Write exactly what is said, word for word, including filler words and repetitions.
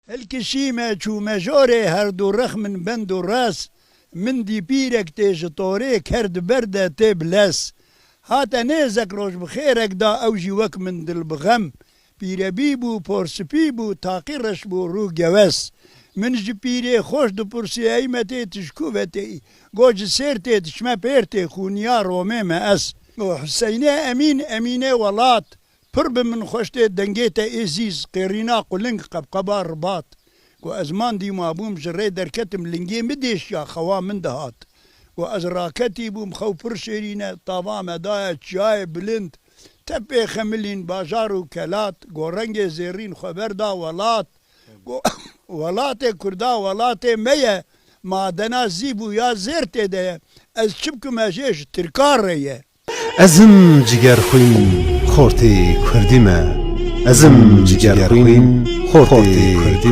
Hilkişîme çûme jorê, her du rex min bend û res. Min dî pîrek tê ji torê, ker di ber de tê bi les. Hate nêzek roj bi xêrek da, ew jî wek min dil bi xem. Pîrebî bû, por spî bû, taqî reş bû, rû gewes. Min ji pîrê xweş dipirsî, ey me tê, tu ji ku ve tê? Got, ji sêr tê, diçime pêr tê, xûniya Romê me ez. Û Huseynê Emîn, Emînê welat, pir bi min xweş tê, dengê te êzîz, qêrîna quling, qebqeba ribat. Got, ez mandî mabûm, ji rê derketim, lingê min dêşiya, xewa min dihat. Got, ez raketî bûm, xew pir şêrîn e, tava me daye çiyayê bilind. Te pê xemilîn bajar û kelat, got, rengê zêrîn xwe berda welat. Got, welatê Kurda welatê me ye, madena zîv û ya zêr tê de ye. Ez çi bikim, ez jê ji Tirka re ye. Ez im cigerxwîn, xortê Kurdî me. Ez im cigerxwîn, xortê Kurdî